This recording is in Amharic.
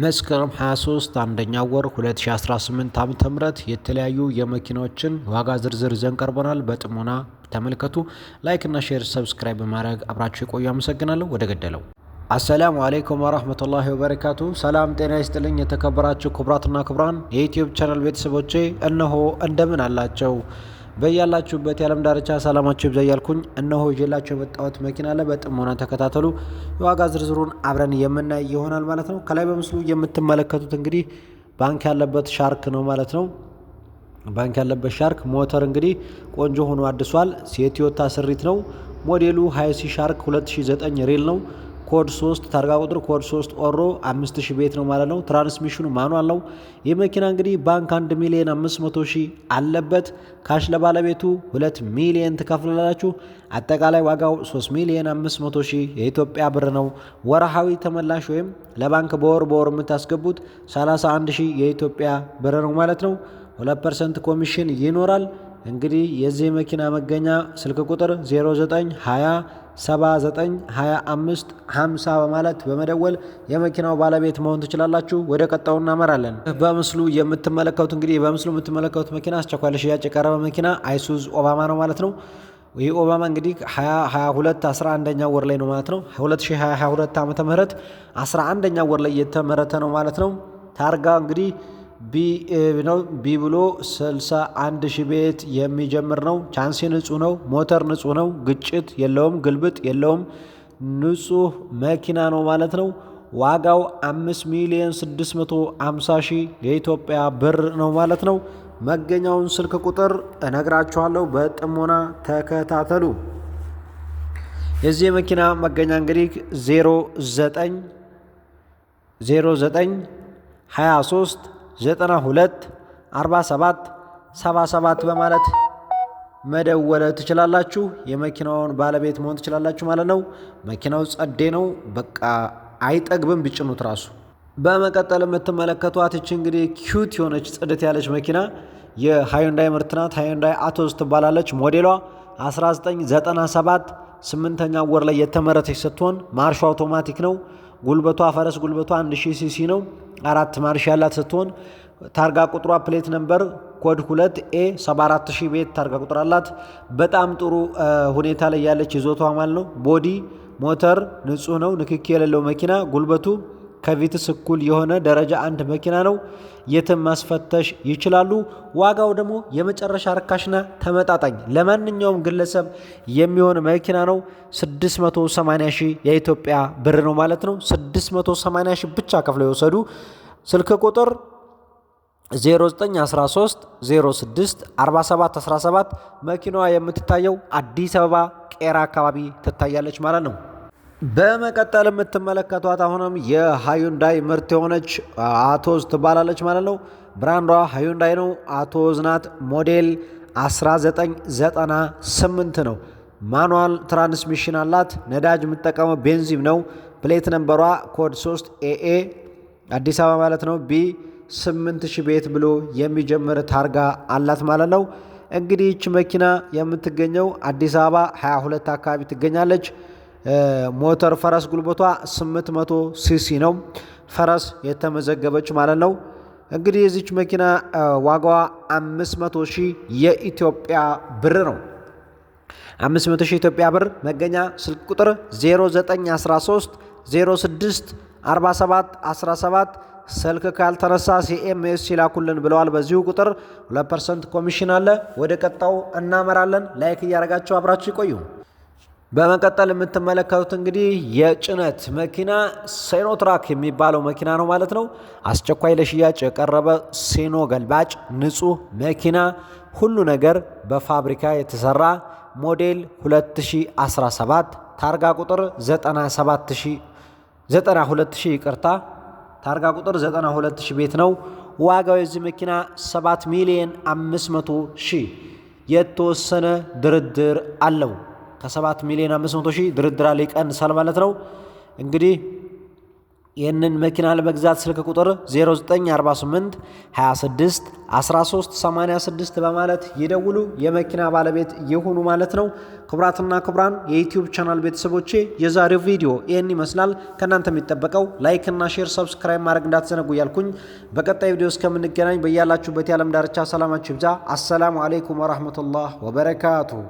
መስከረም 23 አንደኛ ወር 2018 ዓ.ም የተለያዩ የመኪናዎችን ዋጋ ዝርዝር ይዘን ቀርበናል። በጥሞና ተመልከቱ። Like እና share፣ subscribe በማድረግ አብራችሁ የቆዩ አመሰግናለሁ። ወደ ገደለው። አሰላሙ አለይኩም ወራህመቱላሂ ወበረካቱ። ሰላም ጤና ይስጥልኝ። የተከበራችሁ ክቡራትና ክቡራን የ YouTube channel ቤተሰቦቼ፣ እነሆ እንደምን አላችሁ? በያላችሁበት የዓለም ዳርቻ ሰላማችሁ ይብዛ እያልኩኝ እነሆ ይዤላችሁ የመጣሁት መኪና አለ። በጥሞና ተከታተሉ። የዋጋ ዝርዝሩን አብረን የምናይ ይሆናል ማለት ነው። ከላይ በምስሉ የምትመለከቱት እንግዲህ ባንክ ያለበት ሻርክ ነው ማለት ነው። ባንክ ያለበት ሻርክ ሞተር እንግዲህ ቆንጆ ሆኖ አድሷል። የቶዮታ ስሪት ነው። ሞዴሉ ሃይሲ ሻርክ 2009 ሪል ነው። ኮድ 3 ታርጋ ቁጥር ኮድ 3 ኦሮ 5000 ቤት ነው ማለት ነው። Transmission ኑ manual ነው። ይህ መኪና እንግዲህ ባንክ 1 ሚሊዮን 500 ሺህ አለበት። Cash ለባለቤቱ 2 ሚሊዮን ትከፍላላችሁ። አጠቃላይ ዋጋው 3 ሚሊዮን 500 ሺህ የኢትዮጵያ ብር ነው። ወርሃዊ ተመላሽ ወይም ለባንክ በወር በወር የምታስገቡት 31 ሺህ የኢትዮጵያ ብር ነው ማለት ነው። 2% ኮሚሽን ይኖራል። እንግዲህ የዚህ መኪና መገኛ ስልክ ቁጥር 09 20 79 25 50 በማለት በመደወል የመኪናው ባለቤት መሆን ትችላላችሁ። ወደ ቀጣዩ እናመራለን። በምስሉ የምትመለከቱት እንግዲህ በምስሉ የምትመለከቱት መኪና አስቸኳይ ለሽያጭ የቀረበ መኪና አይሱዝ ኦባማ ነው ማለት ነው። ይህ ኦባማ እንግዲህ 2022 11ኛ ወር ላይ ነው ማለት ነው። 2022 ዓመተ ምህረት 11ኛ ወር ላይ የተመረተ ነው ማለት ነው። ታርጋ እንግዲህ B ነው። B ብሎ 61 ሺህ ቤት የሚጀምር ነው። ቻንሲ ንጹህ ነው። ሞተር ንጹህ ነው። ግጭት የለውም፣ ግልብጥ የለውም። ንጹህ መኪና ነው ማለት ነው። ዋጋው 5 ሚሊዮን 650 ሺህ የኢትዮጵያ ብር ነው ማለት ነው። መገኛውን ስልክ ቁጥር እነግራችኋለሁ። በጥሞና ተከታተሉ። የዚህ መኪና መገኛ እንግዲህ 09 09 23 92 47 77 በማለት መደወል ትችላላችሁ። የመኪናውን ባለቤት መሆን ትችላላችሁ ማለት ነው። መኪናው ጸዴ ነው። በቃ አይጠግብም ቢጭኑት ራሱ። በመቀጠል የምትመለከቷት ይች እንግዲህ cute የሆነች ጽድት ያለች መኪና የሃዩንዳይ ምርት ናት። ሃዩንዳይ አቶዝ ትባላለች። ሞዴሏ 1997 ስምንተኛ ወር ላይ የተመረተች ስትሆን ማርሹ አውቶማቲክ ነው። ጉልበቷ ፈረስ ጉልበቷ 1000 ሲሲ ነው። አራት ማርሽ ያላት ስትሆን ታርጋ ቁጥሯ plate number ኮድ 2 A 74000 ቤት ታርጋ ቁጥር አላት። በጣም ጥሩ ሁኔታ ላይ ያለች ይዞቷ ማለት ነው። Body ሞተር ንጹህ ነው። ንክኪ የሌለው መኪና፣ ጉልበቱ ከቪትስ እኩል የሆነ ደረጃ አንድ መኪና ነው። የትም ማስፈተሽ ይችላሉ። ዋጋው ደግሞ የመጨረሻ ርካሽና ተመጣጣኝ ለማንኛውም ግለሰብ የሚሆን መኪና ነው። 680 ሺህ የኢትዮጵያ ብር ነው ማለት ነው። 680 ሺህ ብቻ ከፍለው የወሰዱ። ስልክ ቁጥር 0913 06 47 17። መኪናዋ የምትታየው አዲስ አበባ ቄራ አካባቢ ትታያለች ማለት ነው። በመቀጠል የምትመለከቷት አሁንም የሃዩንዳይ ምርት የሆነች አቶዝ ትባላለች ማለት ነው። Brand ዷ ሃዩንዳይ ነው። አቶዝ ናት። ሞዴል 1998 ነው። Manual transmission አላት። ነዳጅ የምትጠቀመው ቤንዚን ነው። Plate number ሯ ኮድ 3 AA አዲስ አበባ ማለት ነው። B 8000 ቤት ብሎ የሚጀምር ታርጋ አላት ማለት ነው። እንግዲህ ይች መኪና የምትገኘው አዲስ አበባ 22 አካባቢ ትገኛለች። ሞተር ፈረስ ጉልበቷ 800 ሲሲ ነው። ፈረስ የተመዘገበች ማለት ነው። እንግዲህ የዚች መኪና ዋጋዋ 500 ሺህ የኢትዮጵያ ብር ነው። 500 ሺህ ኢትዮጵያ ብር። መገኛ ስልክ ቁጥር 0913 06 47 17። ስልክ ካልተነሳ SMS ይላኩልን ብለዋል። በዚሁ ቁጥር 2% ኮሚሽን አለ። ወደ ቀጣዩ እናመራለን። Like እያደረጋችሁ አብራችሁ ይቆዩ። በመቀጠል የምትመለከቱት እንግዲህ የጭነት መኪና ሴኖትራክ የሚባለው መኪና ነው ማለት ነው። አስቸኳይ ለሽያጭ የቀረበ ሴኖ ገልባጭ ንጹህ መኪና፣ ሁሉ ነገር በፋብሪካ የተሰራ፣ ሞዴል 2017፣ ታርጋ ቁጥር 97000፣ 92000 ይቅርታ፣ ታርጋ ቁጥር 92000 ቤት ነው። ዋጋው የዚህ መኪና 7 ሚሊዮን 500 ሺህ፣ የተወሰነ ድርድር አለው። ከ7 ሚሊዮን 500 ሺህ ድርድር አለ፣ ይቀንሳል ማለት ነው። እንግዲህ ይህንን መኪና ለመግዛት ስልክ ቁጥር 0948 26 13 86 በማለት ይደውሉ። የመኪና ባለቤት ይሁኑ ማለት ነው። ክቡራትና ክቡራን የ YouTube channel ቤተሰቦቼ፣ የዛሬው ቪዲዮ ይህን ይመስላል። ከእናንተ የሚጠበቀው like እና share፣ subscribe ማድረግ እንዳትዘነጉ እያልኩኝ በቀጣይ ቪዲዮ እስከምንገናኝ በያላችሁበት የዓለም ዳርቻ ሰላማችሁ ይብዛ። السلام عليكم ورحمة الله وبركاته።